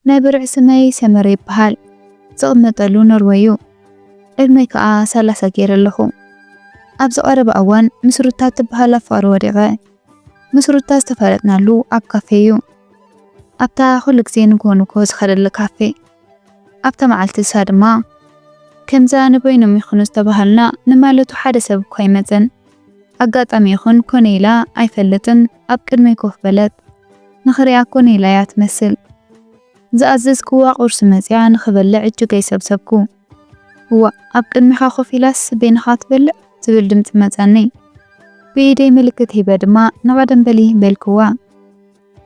ናይ ብርዒ ስመይ ሰመረ ይበሃል። ዝቕመጠሉ ኖርወይ እዩ። ዕድመይ ከኣ ሰላሳ ገይረ ኣለኹ። ኣብዚ ቀረባ እዋን ምስ ሩታ ትበሃል ኣብ ፍቕሪ ወዲቐ። ምስ ሩታ ዝተፋለጥናሉ ኣብ ካፌ እዩ። ኣብታ ኩሉ ግዜ ንግሆ ንግሆ ዝኸደሉ ካፌ። ኣብታ መዓልቲ ንሳ ድማ፣ ከምዛ ንበይኖም ይኹኑ ዝተባሃልና ንማለቱ ሓደ ሰብ እኳ ኣይመጸን። ኣጋጣሚ ይኹን ኮነ ኢላ ኣይፈልጥን ኣብ ቅድመይ ኮፍ በለት። ንኽሪኣ ኮነ ኢላ እያ ትመስል። ዝኣዘዝክዋ ቁርሲ መጺኣ ንኽበልዕ እጅገይ ሰብሰብኩ። እዋ ኣብ ቅድሚኻ ኮፍ ኢላስ በይንኻ ትበልዕ ዝብል ድምጺ መጸኒ። ብኢደይ ምልክት ሂበ ድማ ንቐደም በሊ በልክዋ።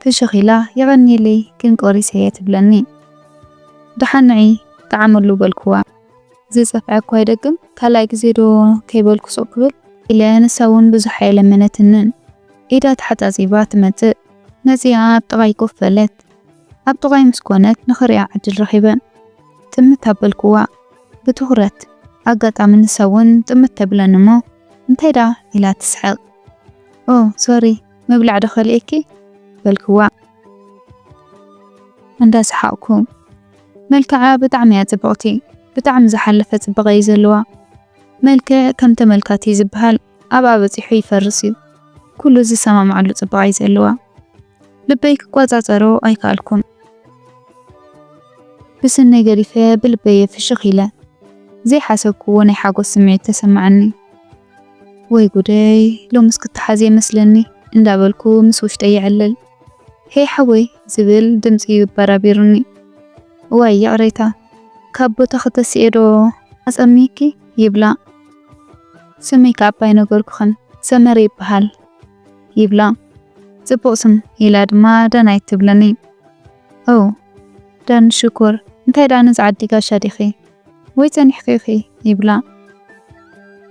ፍሽኽ ኢላ የቐንየለይ ግን ቆሪሰ እየ ትብለኒ። ደሓን ንዒ ጠዓመሉ በልክዋ። ዝጸፍዐ እኳ ይደግም ካልኣይ ግዜ ዶ ከይበልኩ ሱቕ ክብል ኢለ ንሳ እውን ብዙሕ ኣየለመነትንን። ኢዳ ተሓጻጺባ ትመጽእ። መጺኣ ኣብ ጥቓይ ኮፍ በለት። ኣብ ጥቓይ ምስ ኮነት ንኽሪኣ ዕድል ረኺበ። ጥምት ኣበልክዋ ብትኹረት። ኣጋጣሚ ንሳ እውን ጥምት ተብለኒ እሞ እንታይ ደኣ ኢላ ትስሕቕ። ኦ ሶሪ ምብላዕ ዶ ከሊኤኪ በልክዋ። እንዳሰሓቕኩ። መልክዓ ብጣዕሚ እያ ጽብቕቲ። ብጣዕሚ ዝሓለፈ ጽባቐ እዩ ዘለዋ። መልክዕ ከም ተመልካቲ ዝበሃል ኣብኣ በጺሑ ይፈርስ እዩ። ኩሉ ዝሰማምዓሉ ጽባቐ እዩ ዘለዋ። ልበይ ክቆጻጸሮ ኣይከኣልኩን። ብስነይ ገዲፈ ብልበይ እየ ፍሽኽ ኢለ። ዘይሓሰብክዎ ናይ ሓጎስ ስምዒት ተሰማዓኒ። ወይ ጉደይ፣ ሎምስ ክተሓዝ እየ መስለኒ እንዳበልኩ ምስ ውሽጠይ የዕልል። ሄይ ሓወይ ዝብል ድምጺ እዩ ኣበራቢሩኒ። እዋይ ይቕሬታ፣ ካብ ቦታኺ ተሲኤ ዶ ኣጸሚኪ? ይብላ። ስመይ ከኣ እባ ኣይነገርኩኽን፣ ሰመረ ይበሃል ይብላ። ጽቡቕ ስም ኢላ ድማ ዳናይት ትብለኒ። ኦ ዳን ሽኮር፣ እንታይ ደኣ ነዚ ዓዲ ጋሻ ዲኺ? ወይ ጸኒሕኪ ኢኺ? ይብላ።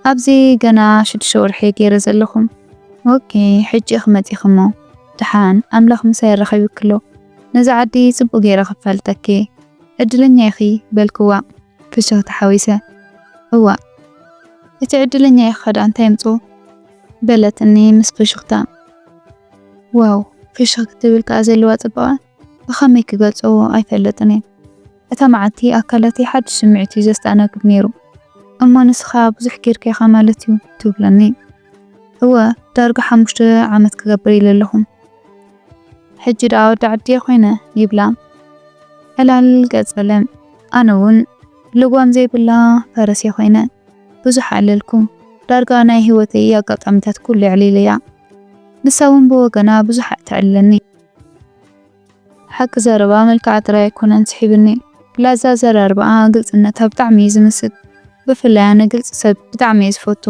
ኣብዚ ገና ሽዱሽተ ወርሒ ገይረ ዘለኹ። ኦኬ፣ ሕጂ ኢኺ መጺኺ እሞ። ደሓን ኣምላኽ ምሳይ የራኸቢኪ ኣሎ። ነዚ ዓዲ ጽቡቕ ገይረ ከፋልጠኪ። ዕድለኛ ኢኺ በልክዋ ፍሽኽታ ሓዊሰ። እዋእ፣ እቲ ዕድለኛ ኢኺ ከ ደኣ እንታይ የምጽኦ? በለትኒ ምስ ፍሽኽታ። ዋው፣ ፍሽኽ ክትብል ከኣ ዘለዋ ጽባቐ ብኸመይ ክገልጾ ኣይፈልጥን እየ። እታ መዓልቲ ኣካላተይ ሓድሽ ስምዒት እዩ ዘስተኣናግድ ነይሩ። እሞ ንስኻ ብዙሕ ጌርካ ኢኻ ማለት እዩ ትብለኒ። እወ፣ ዳርጋ ሓሙሽተ ዓመት ክገብር ኢለ ኣለኹ። ሕጂ ደኣ ወዲ ዓዲ እየ ኮይነ ይብላ። ዕላል ቀጸለ። ኣነ እውን ልጓም ዘይብላ ፈረስ እየ ኮይነ። ብዙሕ ኣዕለልኩ። ዳርጋ ናይ ህይወተይ ኣጋጣሚታት ኩሉ የዕሊለያ። ንሳ እውን ብወገና ብዙሕ ተዕልለኒ። ሓቂ ዘረባ መልክዓ ጥራይ ኣይኮነን ስሒብኒ። ላዛ ኣዘራርባኣ ግልጽነታ ብጣዕሚ እዩ ዝምስጥ። ብፍላይ ኣነ ግልጺ ሰብ ብጣዕሚ እየ ዝፈቱ።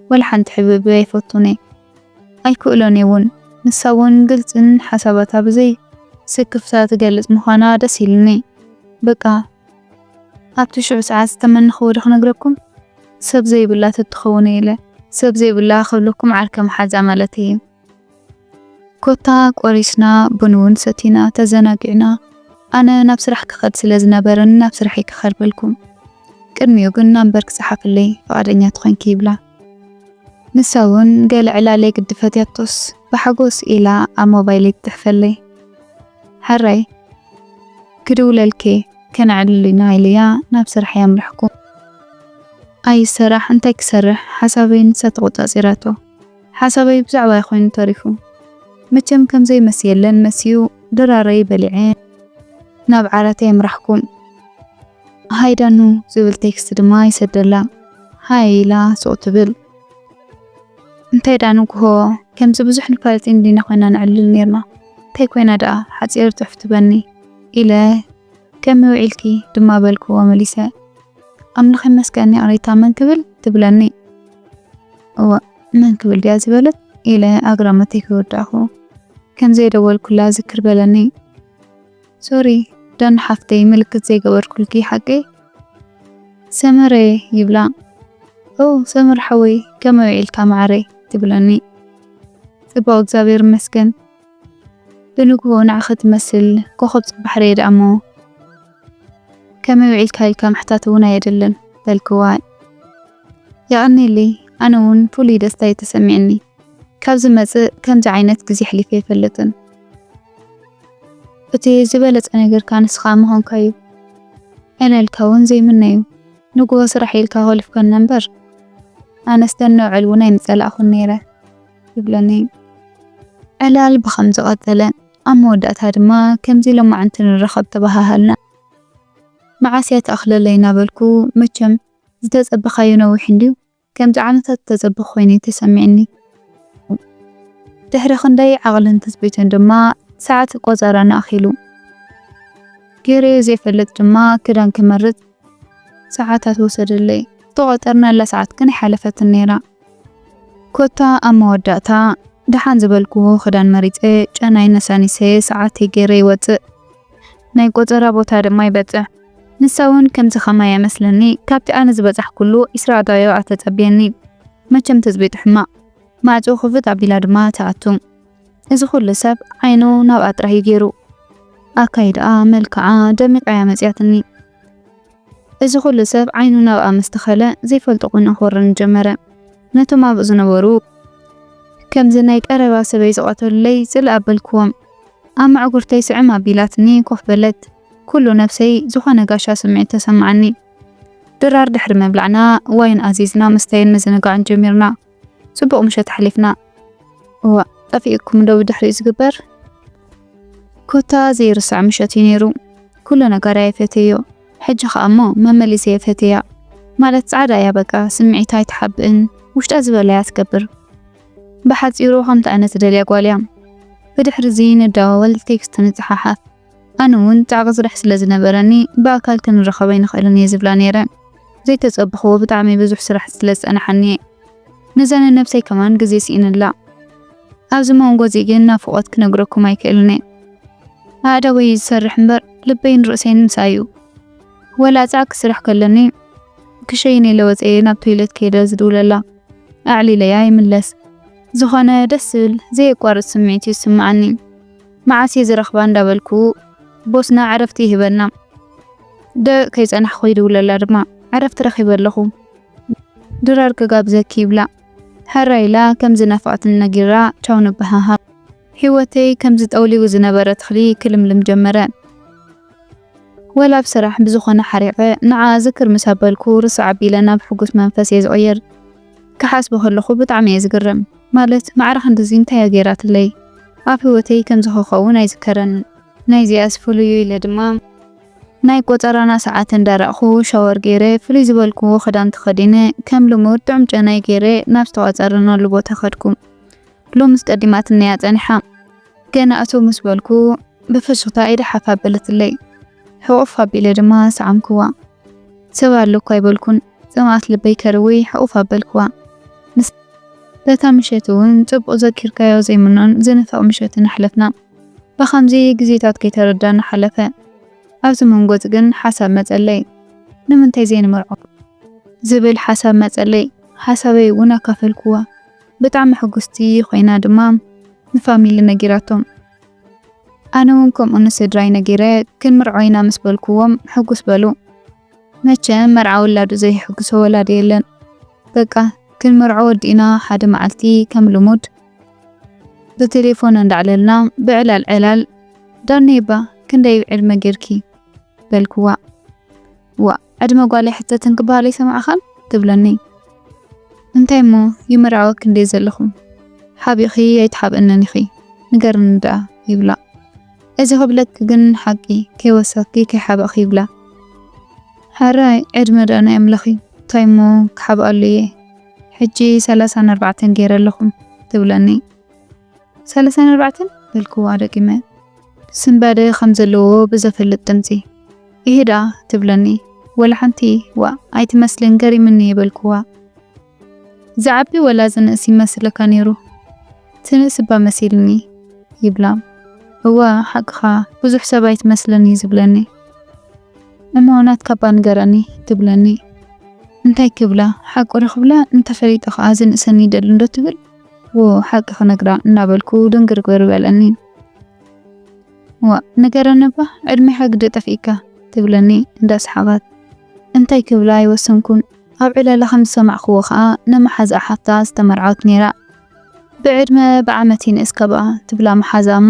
ወላ ሓንቲ ሕብእብእ ኣይፈቱን እየ። ኣይክእሎን እየ እውን። ንሳ እውን ግልጽን ሓሳባታ ብዘይ ስክፍታ ትገልጽ ምዃና ደስ ኢሉኒ። በቃ ኣብቲ ሽዑ ሰዓት ዝተመነኽዎ ዶ ክነግረኩም? ሰብ ዘይብላ ተትኸውን ኢለ። ሰብ ዘይብላ ክብለኩም ዓርከ መሓዛ ማለተይ እዩ። ኮታ ቆሪስና ቡን እውን ሰቲና ተዘናጊዕና። ኣነ ናብ ስራሕ ክኸድ ስለ ዝነበረኒ ናብ ስርሐይ ክኸድ በልኩ። ቅድሚኡ ግን ናምበር ክጸሓፍለይ ፍቓደኛ ትኾንኪ ይብላ። ንሳ እውን ገለ ዕላለ ግዲ ፈትያቶስ ብሓጎስ ኢላ ኣብ ሞባይለይ ትጽሕፈለይ። ሕራይ ክድውለልኪ ከነዕልል ኢና ኢለያ ናብ ስርሐይ ኣምራሕኩ። ኣይ ሰራሕ እንታይ ክሰርሕ ሓሳበይ ንሳ ተቖጻጺራቶ። ሓሳበይ ብዛዕባይ ኮይኑ ተሪፉ። መቸም ከም ዘይመስ የለን መስዩ ድራረይ በሊዐ ናብ ዓራተይ ኣምራሕኩ። ሃይ ዳኑ ዝብል ቴክስት ድማ ይሰደላ። ሃይ ኢላ ሱቕ ትብል። እንታይ ደኣ ንግሆ ከምዚ ብዙሕ ንፋለጥ እንዲና ኮይና ነዕልል ኔርና። እንታይ ኮይና ደኣ ሓጺር ጽሑፍ ትበኒ ኢለ ከመይ ውዒልኪ ድማ በልክዎ መሊሰ። ኣምላኽ ይመስገን ይቕሬታ መን ክብል ትብለኒ። እወ መን ክብል ድያ ዝበለት ኢለ ኣግራሞተይ ከይወዳእኹ ከም ዘይደወልኩላ ዝክር በለኒ። ሶሪ ዳን ሓፍተይ ምልክት ዘይገበርኩልኪ ሓቀይ? ሰመረ ይብላ። ኦ ሰመር ሓወይ ከመይ ውዒልካ መዓረይ ትብለኒ። ጽቡቕ እግዚኣብሔር ይመስገን። ብንግሆ ንዓኺ ትመስል ኮኸብ ጽባሕ ርእየ ደኣሞ ከመይ ውዒልካ ኢልካ ምሕታት እውን ኣየድልን በልክዋ። የቐንየለይ ኣነ እውን ፍሉይ ደስታ እዩ ተሰሚዕኒ። ካብ ዝመጽእ ከምዚ ዓይነት ግዜ ኣሕሊፈ ኣይፈልጥን። እቲ ዝበለጸ ነገርካ ንስኻ ምዃንካ እዩ። ዕላልካ እውን ዘይምነ እዩ። ንግሆ ስራሕ ኢልካ ኮሊፍካና እምበር፣ ኣነስ ደኖ ዕልውና ኣይምጸላእኹን ነይረ፣ ይብለኒ። ዕላል ብኸምዚ ቀጸለ። ኣብ መወዳእታ ድማ ከምዚ ሎማዕንቲ ንራኸብ ተባሃሃልና። መዓስ እያ ትኣኽለለይ እናበልኩ፣ መቸም ዝተጸበኻዮ ነዊሕ እንድዩ፣ ከምዚ ዓመታት ዝተጸበኹ ኮይኑ ተሰሚዕኒ። ድሕሪ ክንደይ ዓቕልን ትጽቢትን ድማ ሰዓት ቆጸራና ኣኺሉ። ገይረዮ ዘይፈልጥ ድማ ክዳን ክመርጽ ሰዓታት ወሰደለይ። ዝተቖጸርናላ ሰዓት ግን ኣይሓለፈትን ነይራ። ኮታ ኣብ መወዳእታ ደሓን ዝበልኩዎ ክዳን መሪጸ፣ ጨናይ ነሳኒሰ፣ ሰዓተይ ገይረ ይወጽእ። ናይ ቆጸራ ቦታ ድማ ይበጽሕ። ንሳ እውን ከምዚ ከማይ እያ መስለኒ፣ ካብቲ ኣነ ዝበጻሕኩሉ ዒስራ ኣዳዮ ኣተጸብየኒ። መቸም ትጽቢት ሕማቕ። ማዕጾ ክፍት ኣቢላ ድማ ትኣቱ። እዚ ኩሉ ሰብ ዓይኑ ናብኣ ጥራይ እዩ ገይሩ። ኣካይዳኣ፣ መልክዓ ደሚቓ እያ መጽያትኒ። እዚ ኩሉ ሰብ ዓይኑ ናብኣ ምስ ተኸለ፣ ዘይፈልጦ ኮይኑ ክወረኒ ጀመረ። ነቶም ኣብኡ ዝነበሩ፣ ከምዚ ናይ ቀረባ ሰበይ ዝቐተሉለይ ጽልእ ኣበልክዎም። ኣብ መዕጉርተይ ስዕም ኣቢላትኒ ኮፍ በለት። ኩሉ ነብሰይ ዝኾነ ጋሻ ስምዒት ተሰማዓኒ። ድራር ድሕሪ ምብላዕና ዋይን ኣዚዝና ምስተይን ምዝንጋዕን ጀሚርና። ጽቡቕ ምሸት ኣሕሊፍና። እዋእ፣ ጠፊእኩም ዶ ብድሕሪኡ ዝግበር? ኮታ ዘይርሳዕ ምሸት እዩ ነይሩ። ኩሉ ነገር እየ ፈትየዮ። ሕጂ ኸኣ እሞ መመሊሰ እየ ፈትያ። ማለት ጻዕዳ እያ በቃ፣ ስምዒታ ኣይትሓብእን፣ ውሽጣ ዝበላ እያ ትገብር። ብሓጺሩ ከምቲ ኣነ ዝደልያ ጓል እያ። ብድሕሪ እዚ ንደዋወል፣ ቴክስት ንጸሓሓፍ። ኣነ እውን ጻዕቂ ስራሕ ስለ ዝነበረኒ ብኣካል ክንራኸብ ኣይንኽእልን እየ ዝብላ ነይረ። ዘይተጸበኽዎ ብጣዕሚ ብዙሕ ስራሕ ስለ ዝጸናሓኒ እየ። ነዛ ንነብሰይ ከማን ግዜ ስኢነላ። ኣብዚ መንጎ እዚ ግን ናፍቖት ክነግረኩም ኣይክእልን እየ። ኣእዳወይ እዩ ዝሰርሕ እምበር ልበይን ርእሰይን ምሳይ እዩ። ወላ ጻዕቂ ስራሕ ከለኒ ክሸይን ኢለ ወጸየ ናብ ቶይለት ከይደ ዝድውለላ። ኣዕሊለያ ይምለስ። ዝኾነ ደስ ዝብል ዘየቋርጽ ስምዒት እዩ ዝስምዓኒ። መዓስ እየ ዝረኽባ እንዳበልኩ ቦስና ዕረፍቲ ይህበና። ደቂቕ ከይጸናሕኩ ይድውለላ ድማ፣ ዕረፍቲ ረኺበ ኣለኹ፣ ድራር ክጋብዘኪ ይብላ። ሕራይ ኢላ ከም ዝናፈቐትኒ ነጊራ ቻው ንበሃሃ። ህይወተይ ከምዚ ጠውሊጉ ዝነበረ ተኽሊ ክልምልም ጀመረ። ወላ ኣብ ስራሕ ብዝኾነ ሓሪቐ ንዓኣ ዝክር ምስ ኣበልኩ ርስዕ ኣቢለ ናብ ሕጉስ መንፈስ እየ ዝቕየር። ክሓስቦ ከለኹ ብጣዕሚ እየ ዝግረም። ማለት ማዕረ ክንድዚ እንታይ እያ ገይራትለይ? ኣብ ህይወተይ ከምዚ ክኸውን ኣይዝከረንን። ናይዚኣስ ፍሉይ እዩ ኢለ ድማ ናይ ቆጸራና ሰዓት እንዳረኣኹ ሻወር ገይረ፣ ፍሉይ ዝበልክዎ ክዳን ተኸዲነ፣ ከም ልሙድ ጥዑም ጨናይ ገይረ ናብ ዝተቋጸርናሉ ቦታ ከድኩ። ሎምስ ቀዲማትኒ እያ ጸኒሓ። ገና እትው ምስ በልኩ ብፍሽኽታ ኢዳ ሓፍ ኣበለትለይ። ሕቑፍ ኣቢለ ድማ ሰዓምክዋ። ሰብ ኣሎ እኳ ኣይበልኩን። ጽምኣት ልበይ ከርዊ ሕቑፍ ኣበልክዋ። ምስ-፣ በታ ምሸት እውን ጽቡቕ ዘኪርካዮ ዘይምኖን ዝንፈቕ ምሸትን ኣሕለፍና። ብኸምዚ ግዜታት ከይተረዳና ሓለፈ። ኣብዚ መንጎ እዚ ግን ሓሳብ መጸለይ። ንምንታይ ዘይንመርዖ? ዝብል ሓሳብ መጸለይ። ሓሳበይ እውን ኣካፈልክዋ። ብጣዕሚ ሕጉስቲ ኮይና ድማ ንፋሚሊ ነጊራቶም። ኣነ እውን ከምኡ ንስድራይ ነጊረ ክንምርዖ ኢና ምስ በልክዎም ሕጉስ በሉ። መቸም መርዓ ውላዱ ዘይሕጉሶ ወላዲ የለን። በቃ ክንምርዖ ወዲእና ሓደ መዓልቲ ከም ልሙድ ብቴሌፎን እንዳዕለልና ብዕላል ዕላል፣ "ዳነይ እባ ክንደይ ዕድመ ጌርኪ?" በልክዋ። "ዋ፣ ዕድመ ጓል ኣይሕተትን ክበሃል ኣይሰማዕኻን?" ትብለኒ። "እንታይ እሞ ይምርዓወኪ እንድየ ዘለኹ? ሓቢእኺ ኣይትሓብእንን ኢኺ፣ ንገርኒ ደኣ" ይብላ። "እዚ ክብለኪ ግን ሓቂ፣ ከይወሰኽኪ ከይሓበእኺ" ይብላ። "ሕራይ ዕድመ ደኣ ናይ ኣምላኽ እዩ፣ እንታይ እሞ ክሓብኣሉ እየ? ሕጂ ሰላሳን ኣርባዕተን ገይረ ኣለኹ" ትብለኒ። "ሰላሳን ኣርባዕተን?" በልክዋ ደጊመ። ስንባደ ከም ዘለዎ ብዘፈልጥ ድምጺ፣ "ኢሂ ደኣ" ትብለኒ። "ወላ ሓንቲ፣ ዋእ፣ ኣይትመስልን፣ ገሪምኒ" በልክዋ። "ዝዓቢ ወላ ዝንእስ ይመስለካ ነይሩ?" "ትንእስ እባ መሲልኒ" ይብላ። "እወ፣ ሓቅኻ፣ ብዙሕ ሰብ ኣይትመስልን" እዩ ዝብለኒ። "እሞ ናትካ እባ ንገረኒ" ትብለኒ። እንታይ ክብላ፣ ሓቁ ዶ ክብላ፣ እንተፈሊጠ ኸኣ ዝንእሰኒ ይደሊ እንዶ ትብል፣ "ዎ፣ ሓቂ ክነግራ" እናበልኩ ድንግርግር በለኒ። "ዋእ፣ ንገረኒ እባ፣ ዕድሜኻ ግዲ ጠፊእካ" ትብለኒ እንዳሰሓቐት። እንታይ ክብላ ኣይወሰንኩን። ኣብ ዕላላ ከም ዝሰማዕክዎ ከኣ ንመሓዛኣ ሓፍታ ዝተመርዓወት ነይራ። ብዕድመ ብዓመት ይንእስ ካብኣ ትብላ መሓዛኣ እሞ፣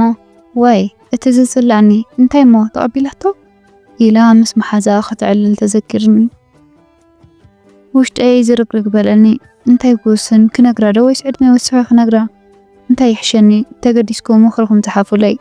ዋይ እቲ ዝጽላእኒ እንታይ እሞ ተቐቢላቶ? ኢላ ምስ መሓዛኣ ከተዕልል ተዘኪርኒ። ውሽጠይ ዝርግርግ በለኒ። እንታይ ክውስን፣ ክነግራ ዶ ወይስ ዕድመ ወሲኸ ክነግራ? እንታይ ይሕሸኒ? ተገዲስኩም ምኽርኹም ጽሓፉለይ።